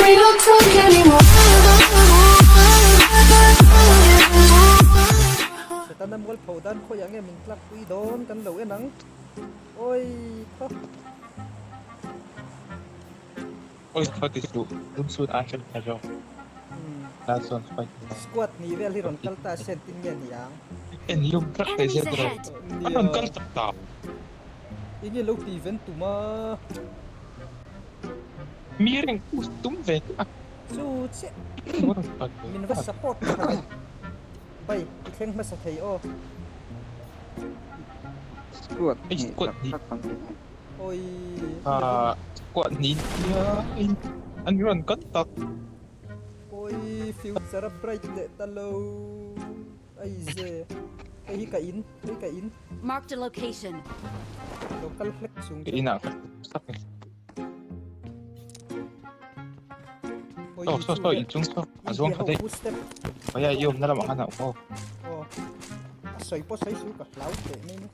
We don't talk anymore. Setana mualpho dan khawiah nge min tlak pui dawn kan lo en ang. Oi tho. Oi tho ti suh, lung sut a hre ta zawk. Last one fight. Squad ni vel hi rawn kal ta se tin nge ni ang. En lum tlat thei se tiraw. An rawn kal tak ta. Enge lo ti ven tum a. Mi reng push tum ve a. Chu chiah. Min va support tha ve. Bai i thleng hmasa thei aw. Squad hnih tak tak ang hi. Oi. Squad hnih nia an rawn kal tak. Oi future a bright leh ta lo. Ai ze. Hei hi ka in, hei ka in. Marked a location. Lo kal hlek chung Ka inah ka sak e. Oh, so so in chung so. A zuang kha dei. Aya i awmna lamah khan a awm aw. Aw. A sawi pawh sawi su ka hlau teh mai ni.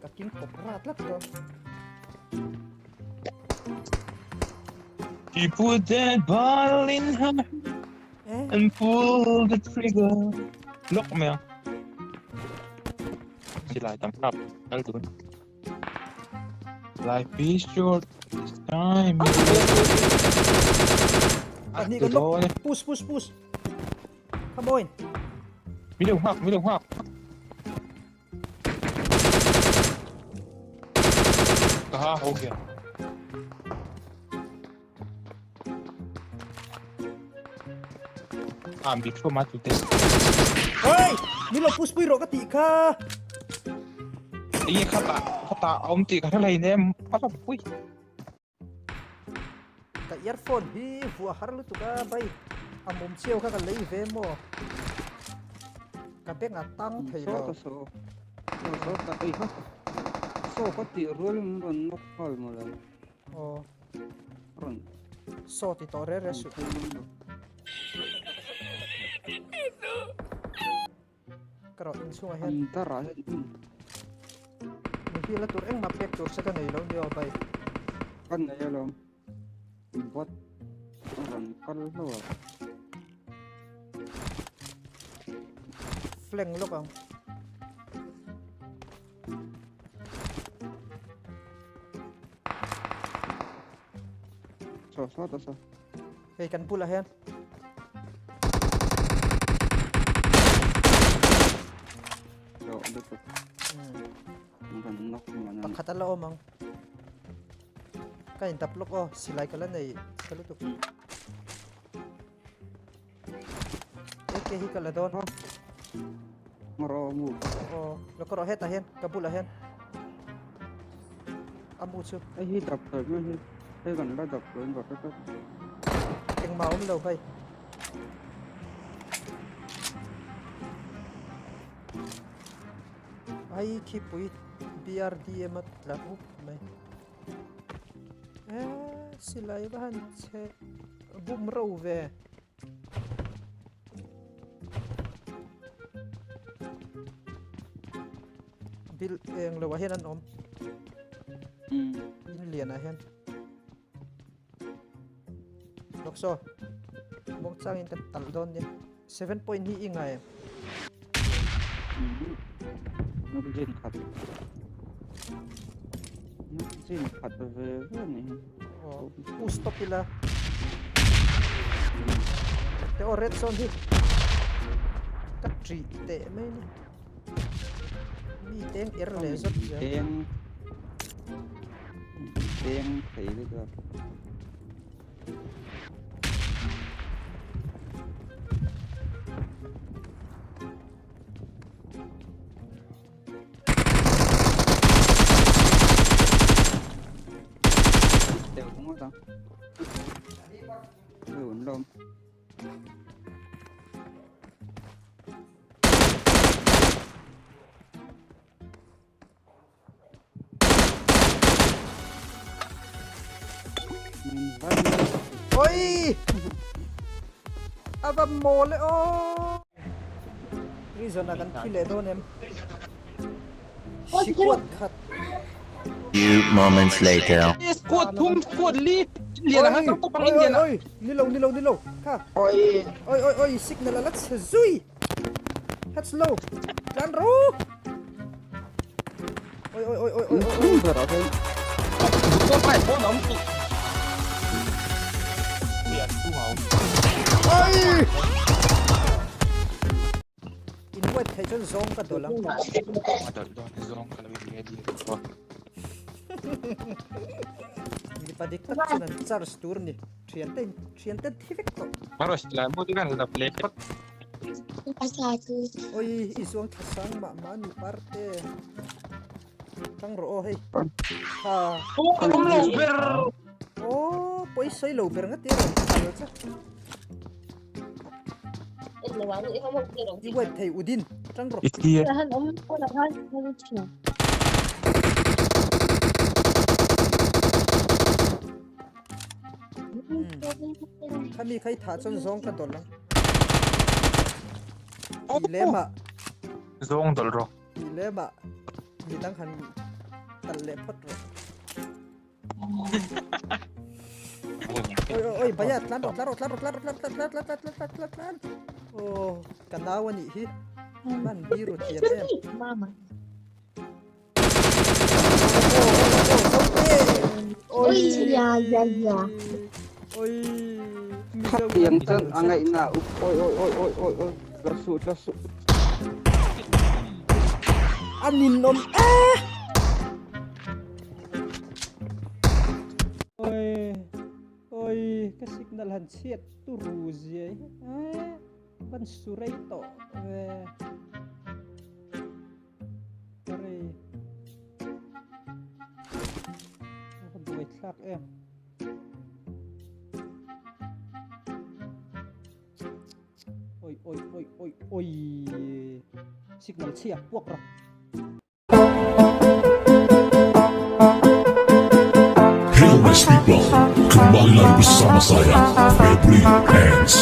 Ka kim kawp ra tlat dawn. She put that bottle in her and pull the trigger. Lok mai ang. Silai tam kap kal dun. Life is short. It's time. Pahnih kan lok. Push push push. Come on. Mi lo nghak, mi lo nghak. Kaha ho gaya. Ah, mi thu ma tu te. Oi, mi lo push pui rawh ka tih kha. Enge khata khata awm tih ka hre hlei nem a va pui. Ka earphone hi vuah har lutuk a bai a mum cheu kha ka lei ve maw. Ka beng a tang thei lo. So so so ta ei ha. So ka tih rual in rawn nawk nghal mawle. Aw. Rawn. Saw ti tawh re re suh. Ka rawh inchhungah hian. An darah hian in. Mi hi la tur engmah pek tur che ka nei lo nia bai. Ka nei alawm. Bot a rawn kal hlauh a. Flank lawk ang. Saw saw ta saw. Hei kan bulah hian. Saw lutuk. Kan nok mana. Pakhat ala awm ang. Ka in tap lawk aw silai ka la nei tha lutuk. AK hi ka la dawn. Ngaro mu. Aw, lo ka rawh hetah hian ka bulah hian. A mu chu. Hei hi dap tawh mai hi. Hei kan la dap tawh in ka hre tlat. Engmah awm lo hei. Ai khi pui BRDM a tla rup mai. Eh, silai va han che bum ro ve. Bil eng lo ah hian an awm. In lian ah hian. Lok so. Muang chang in ka tal dawn nia. 7 point hi i ngai em? Nuk jin khat. Nuk jin khat ve ve ni. Oh, push stop ila. Te o red zone hi. Ka tri te mai ni. Mi teng er le zot zel. Teng. Teng thei lutuk. Đều cũng có tao. Đều ổn đâu. Oi! A va mawl e aw! Reason a kan thi leh dawn em? Sikuat khat. Few moments later. Squad thum squad li. Indian ah tang topang Indian ah. Oi, nilo nilo nilo. Kha. Oi. Oi oi oi signal a la chhe zui. Heads low. Tlan ro. Oi oi oi oi oi oi. Ber ah hian. Duh tawk lai pawn a awm tih. Lian chungah a awm. Oi! In wet theih chuan zawng ka dawlh ang. A dawlh dawn e zawng ka lo in ready reng a. Mipa dik tak chuan an charge tur ni. Thiante thiante thi vek tawh. Maros lai mu te khan dap leh phawt. Oi i zuang tha sang mah mah ni parte. Tang rawh aw hei. Ha. Oh, awm lo ber. Oh, pawi sawi lo ber ngat irawn kal che. I web thei udin tang rawh. I clear. Khami khai tha chuan zawng ka dawlh ang. Ti lem ah. Zawng dawlh rawh. Ti lem ah. Mi dang han tal leh phawt rawh. Oi oi oi baya tlan rawh tlan rawh tlan rawh tlan rawh tlan tlan tlan tlan tlan tlan tlan tlan. Oh ka nau anih hi. Man biru thiam em. Mama. Oi ya ya ya. Oi. Khatiang chuan a ngaihna up oi oi oi oi oi oi tla suh tla suh. A ninawm e. Oi oi ka signal han chhiat turu zia hi e van su rei tawh ve. Rei ka buai thlak em. Oi oi oi oi oi signal chhia puak rawh. Hello nice people, kembali lagi bersama saya Febri Hands.